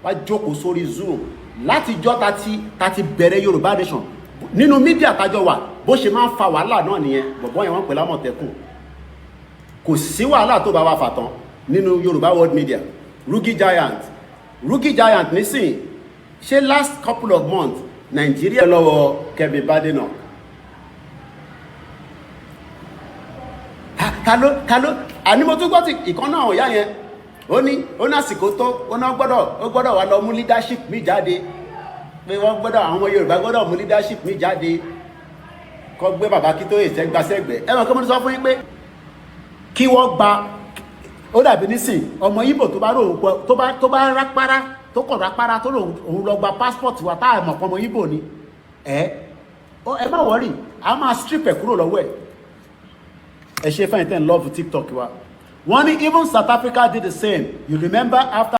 Wá jókòó sórí Zoom látijọ́ ta ti bẹ̀rẹ̀ Yorùbá Nation nínú media tájọ wà. Bó ṣe máa ń fa wàhálà náà nìyẹn. Bọ̀bọ́ yẹn, wọ́n pè lámọ̀tẹ́kùn. Kò sí wàhálà tó bá wa fà tán nínú Yorùbá world media. Rugi Giant, Rugi Giant nísìn, ṣé last couple of months, Nàìjíríà lọ́wọ́ Kẹ́mi Badenoch. Ta ló àní mo tún gbọ́ ti ìkan náà ọ̀yá yẹn. Ó ní àsìkò tó ó náà gbọ́dọ̀, ó gbọ́dọ̀ wá lọ mú leadership mi jáde, pé wọ́n gbọ́dọ̀, àwọn ọmọ Yorùbá gbọ́dọ̀ mú leadership mi jáde, kọ́ gbé bàbá Akíntóyè sẹ́gbàsẹ́gbẹ̀. Ẹ mọ̀ kí mo ti sọ fún yín pé kí wọ́n gba, ó dàbí nísìn, ọmọ Ìgbò tó bá rò tó bá rápárá, tó kọ̀ rápárá, tó rò òun lọ gba passport wa, tá a mọ̀ pọ̀ ọmọ Ìgbò ni. Ẹ má worry, a máa strip ẹ̀ kúrò lọ́wọ́ ẹ̀. Ẹ ṣe fẹ́yìn tẹ́ ń love TikTok wa. Wọ́n ní even South Africa did the same, you remember after.